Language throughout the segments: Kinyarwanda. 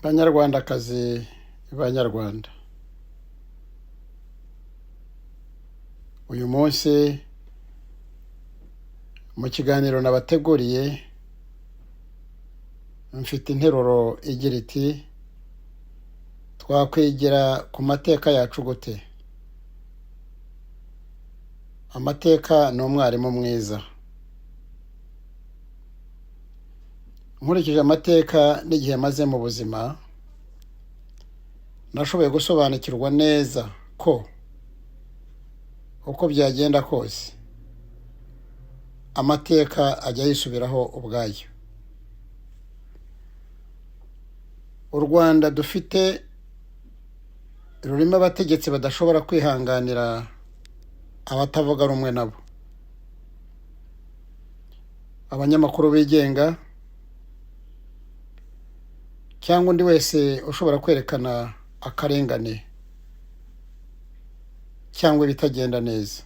Banyarwandakazi, banyarwanda, uyu munsi mu kiganiro nabateguriye mfite interuro igira iti: "Twakwigira ku mateka yacu gute?" Amateka ni umwarimu mwiza. Nkurikije amateka n'igihe maze mu buzima, nashoboye gusobanukirwa neza ko uko byagenda kose amateka ajya yisubiraho ubwayo. U Rwanda dufite rurimo abategetsi badashobora kwihanganira abatavuga rumwe nabo, abanyamakuru bigenga cyangwa undi wese ushobora kwerekana akarengane cyangwa ibitagenda neza.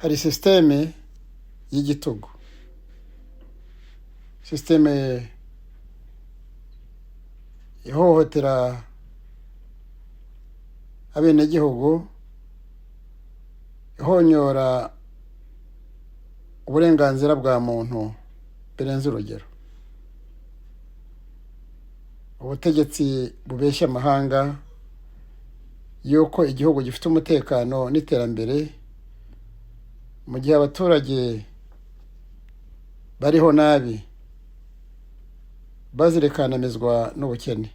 Hari sisiteme y'igitugu, sisiteme ihohotera abenegihugu, ihonyora uburenganzira bwa muntu birenze urugero, ubutegetsi bubeshya amahanga y'uko igihugu gifite umutekano n'iterambere, mu gihe abaturage bariho nabi bazirikanamizwa n'ubukene.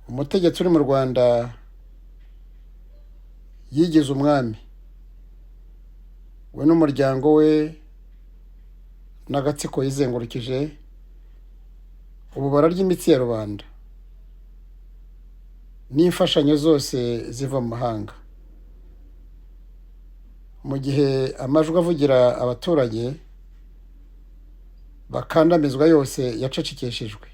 Umutegetsi uri mu Rwanda yigize umwami, we n'umuryango we n'agatsiko yizengurukije, ubu bararya imitsi ya rubanda n'imfashanyo zose ziva mu mahanga, mu gihe amajwi avugira abaturage bakandamizwa yose yacecekeshejwe.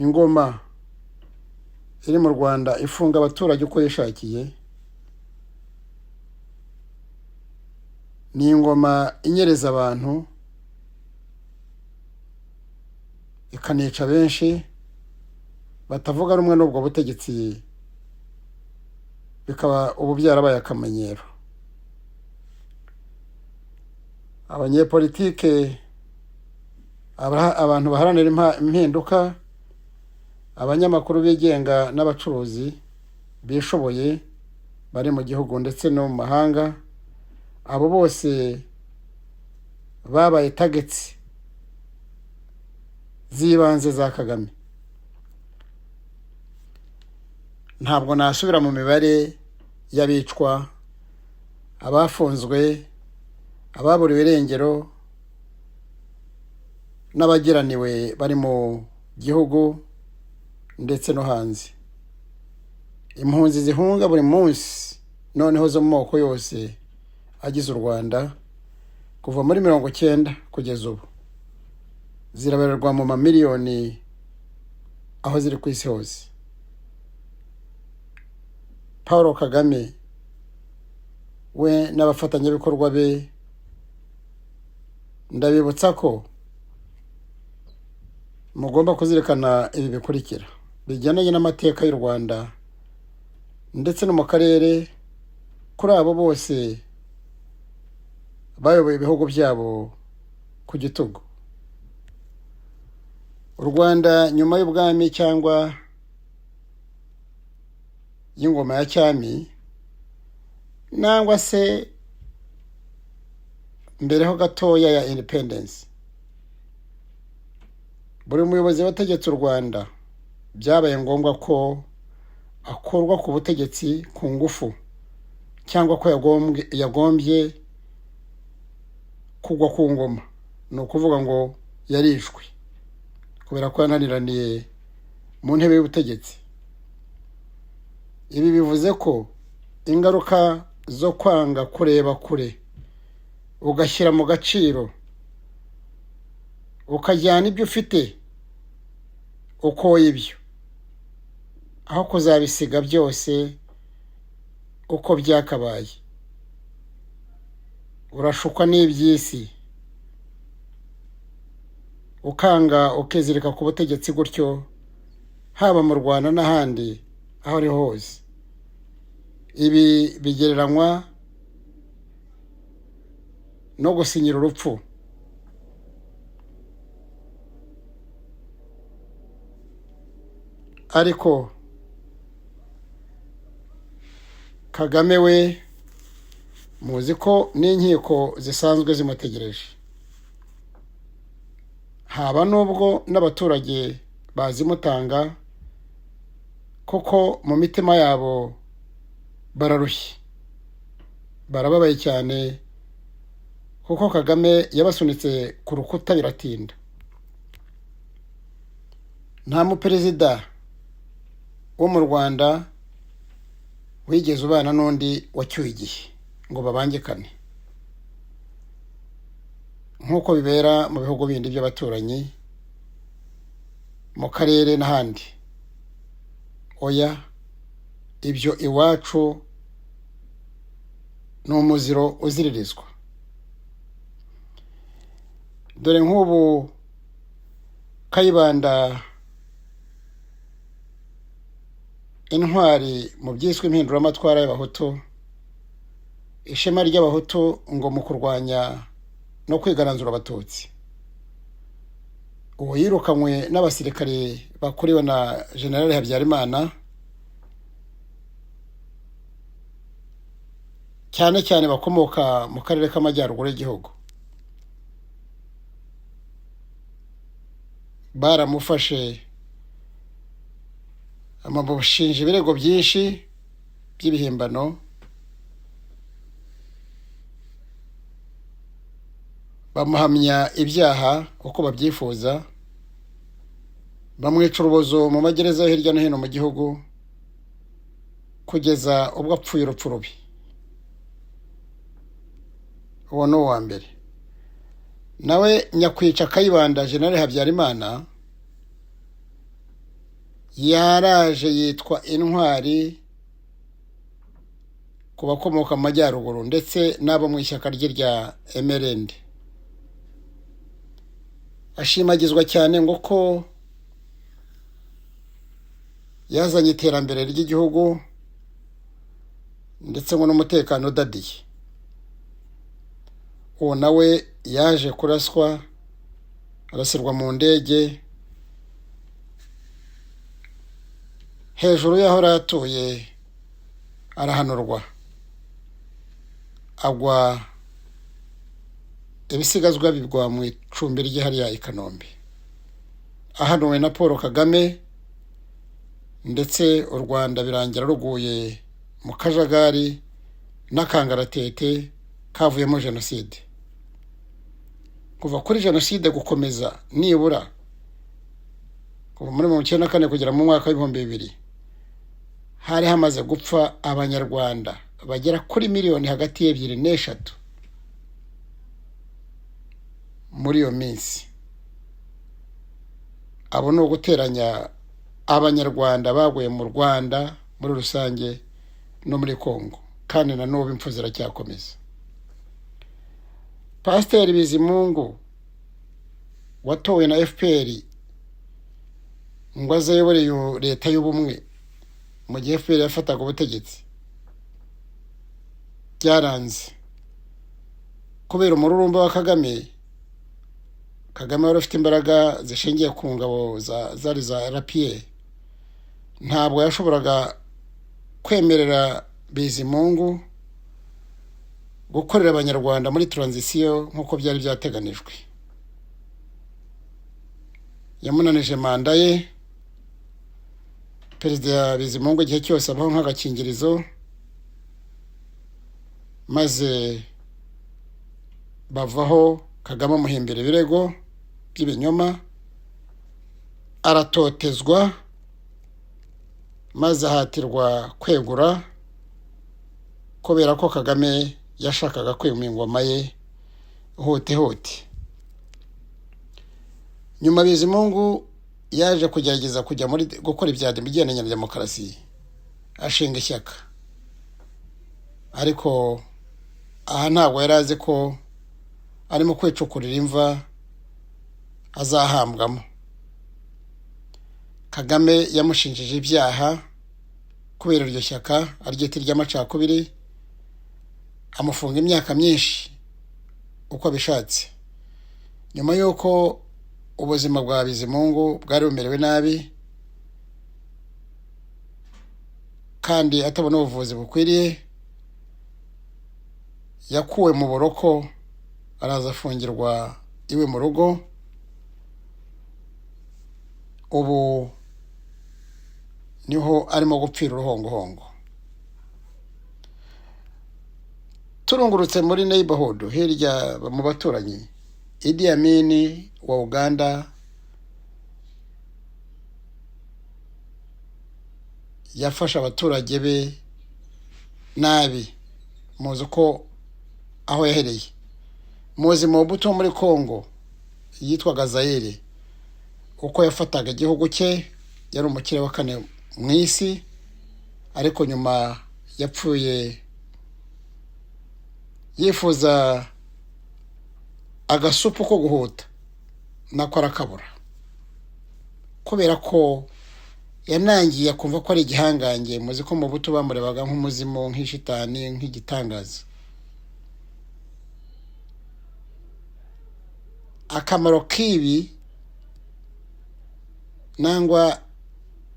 Ingoma iri mu Rwanda ifunga abaturage uko yishakiye, ni ingoma inyereza abantu ikanica benshi batavuga rumwe n'ubwo butegetsi, bikaba ubu byarabaye akamenyero. Abanyepolitike, abantu baharanira impinduka, abanyamakuru bigenga n'abacuruzi bishoboye bari mu gihugu ndetse no mu mahanga, abo bose babaye targets z'ibanze za Kagame. Ntabwo nasubira mu mibare y'abicwa, abafunzwe, ababuriwe irengero n'abagiraniwe bari mu gihugu ndetse no hanze. Impunzi zihunga buri munsi noneho zo mu moko yose agize u Rwanda kuva muri 90 kugeza ubu zirabarerwa mu mamiliyoni aho ziri ku isi hose. Paul Kagame we n'abafatanyabikorwa be, ndabibutsa ko mugomba kuzirikana ibi bikurikira bigendanye n'amateka y'u Rwanda ndetse no mu karere, kuri abo bose bayoboye ibihugu byabo ku gitugu. U Rwanda nyuma y'ubwami cyangwa y'ingoma ya cyami, nangwa se mbere ho gatoya ya independence, buri muyobozi wategetse u Rwanda byabaye ngombwa ko akurwa ku butegetsi ku ngufu, cyangwa ko yagombye kugwa ku ngoma, ni ukuvuga ngo yarishwe kubera ko yananiraniye mu ntebe y'ubutegetsi. Ibi bivuze ko ingaruka zo kwanga kureba kure, ugashyira mu gaciro, ukajyana ibyo ufite ukoye ibyo, aho kuzabisiga byose uko byakabaye. Urashukwa n'iby'isi. Ukanga ukizirika ku butegetsi gutyo, haba mu Rwanda n'ahandi aho ari hose, ibi bigereranywa no gusinyira urupfu. Ariko Kagame we muzi ko n'inkiko zisanzwe zimutegereje, haba n'ubwo n'abaturage bazimutanga, kuko mu mitima yabo bararushye, barababaye cyane, kuko Kagame yabasunitse ku rukuta biratinda. Nta muperezida wo mu Rwanda wigeze ubana n'undi wacyuye igihe ngo babangikane, nk'uko bibera mu bihugu bindi by'abaturanyi, mu karere n'ahandi. Oya, ibyo iwacu ni umuziro uziririzwa. Dore nk'ubu Kayibanda, intwari mu byiswe impinduramatwara y'Abahutu, ishema ry'Abahutu ngo mu kurwanya no kwigaranzura Abatutsi, uwo yirukanywe n'abasirikare bakuriwe na General Habyarimana, cyane cyane bakomoka mu karere k'amajyaruguru y'igihugu. Baramufashe, bamushinja ibirego byinshi by'ibihimbano, bamuhamya ibyaha uko babyifuza, bamwica urubozo mu magereza yo hirya no hino mu gihugu, kugeza ubwo apfuye urupfu rubi. Uwo ni uwa mbere. Nawe nyakwica Kayibanda General Habyarimana yaraje yitwa intwari ku bakomoka mu majyaruguru ndetse n'abo mu ishyaka rye rya MRND. Ashimagizwa cyane ngo ko yazanye iterambere ry'igihugu ndetse ngo n'umutekano udadiye. Uwo nawe yaje kuraswa, arasirwa mu ndege hejuru y'aho yari atuye, arahanurwa, agwa ibisigazwa bigwa mu icumbi rye hariya i Kanombe, ahanuwe na Paul Kagame, ndetse u Rwanda birangira ruguye mu kajagari n'akangaratete kavuyemo jenoside. Kuva kuri jenoside gukomeza nibura kuva muri 1994 kugera mu mwaka w'2000, hari hamaze gupfa Abanyarwanda bagera kuri miliyoni hagati y'ebyiri n'eshatu muri iyo minsi. Abo ni uguteranya Abanyarwanda baguye mu Rwanda muri rusange no muri Kongo, kandi na n'ubu impfu ziracyakomeza. Pasiteri Bizimungu watowe na FPR ngo azayobore iyo leta y'ubumwe mu gihe FPR yafataga ubutegetsi, byaranze kubera umururumba wa Kagame. Kagame wari ufite imbaraga zishingiye ku ngabo zari za RPA, ntabwo yashoboraga kwemerera Bizimungu gukorera Abanyarwanda muri transition nk'uko byari byateganijwe. Yamunanije manda ye. Perezida Bizimungu igihe cyose abaho nk'agakingirizo, maze bavaho Kagame amuhimbira ibirego by'ibinyoma, aratotezwa, maze ahatirwa kwegura kubera ko Kagame yashakaga kwima ingoma ye hute hute. Nyuma Bizimungu yaje kugerageza kujya muri gukora ibya ibigendanye na demokarasi, ashinga ishyaka, ariko aha ntabwo yari azi ko arimo kwicukurira imva Azahambwamo. Kagame yamushinjije ibyaha kubera iryo shyaka aryita iry'amacakubiri, amufunga imyaka myinshi uko abishatse. Nyuma y'uko ubuzima bwa Bizimungu bwari bumerewe nabi kandi atabona ubuvuzi bukwiriye, yakuwe mu buroko, araza afungirwa iwe mu rugo. Ubu niho arimo gupfira uruhongohongo. Turungurutse muri neighborhood hirya mu baturanyi, Idi Amin wa Uganda yafashe abaturage be nabi. Muzi ko aho yahereye, muzi Mobutu wo muri Congo yitwaga Zaire, uko yafataga igihugu cye. Yari umukire wa kane mu isi, ariko nyuma yapfuye yifuza agasupu ko guhuta, nako arakabura, kubera ko yanangiye akumva ko ari igihangange. Muzi ko Mobutu bamurebaga nk'umuzimu, nk'ishitani, nk'igitangaza. Akamaro k'ibi, nangwa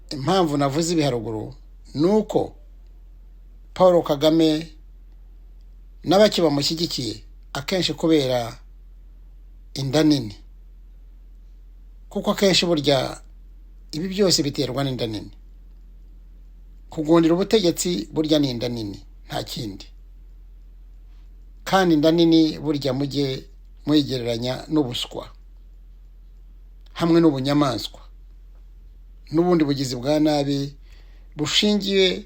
impamvu navuze ibi haruguru, ni uko Paul Kagame n'abake bamushyigikiye akenshi kubera inda nini, kuko akenshi burya ibi byose biterwa n'inda nini. Kugundira ubutegetsi burya ni inda nini, nta kindi. Kandi inda nini burya mujye muyigereranya n'ubuswa hamwe n'ubunyamaswa n'ubundi bugizi bwa nabi bushingiye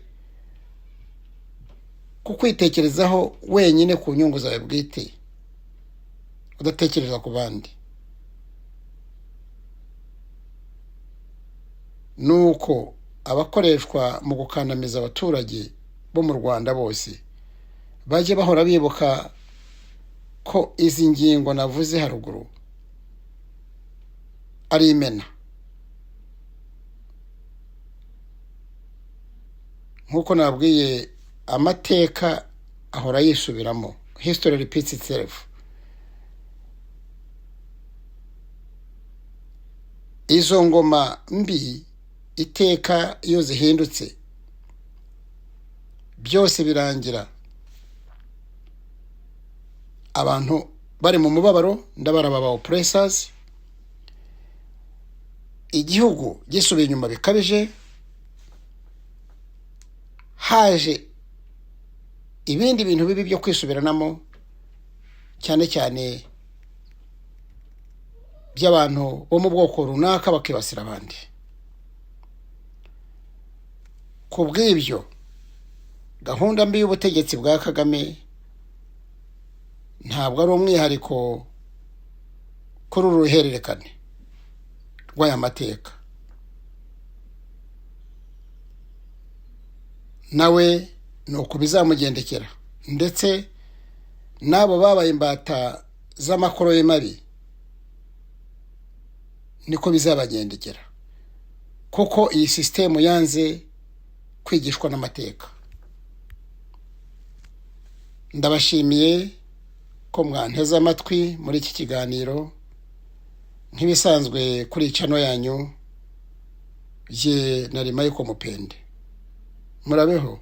ku kwitekerezaho wenyine ku nyungu zawe bwite, udatekereza ku bandi. Nuko abakoreshwa mu gukandamiza abaturage bo mu Rwanda bose bajye bahora bibuka ko izi ngingo navuze haruguru ari imena. Nk'uko nabwiye, amateka ahora yisubiramo, history repeats itself. Izo ngoma mbi iteka iyo zihindutse byose birangira abantu bari mu mubabaro, ndabaraba ba oppressors, igihugu gisubiye inyuma bikabije, haje ibindi bintu bibi byo kwisubiranamo, cyane cyane by'abantu bo mu bwoko runaka bakibasira abandi. Ku bw'ibyo, gahunda mbi y'ubutegetsi bwa Kagame ntabwo ari umwihariko kuri uru ruhererekane rw'aya mateka. Nawe ni uku bizamugendekera, ndetse n'abo babaye imbata z'amakoro ye mabi niko bizabagendekera, kuko iyi sisitemu yanze kwigishwa n'amateka. Ndabashimiye ko mwanteze amatwi muri iki kiganiro. Nk'ibisanzwe kuri channel yanyu, jye na Michael Mupende. Murabeho.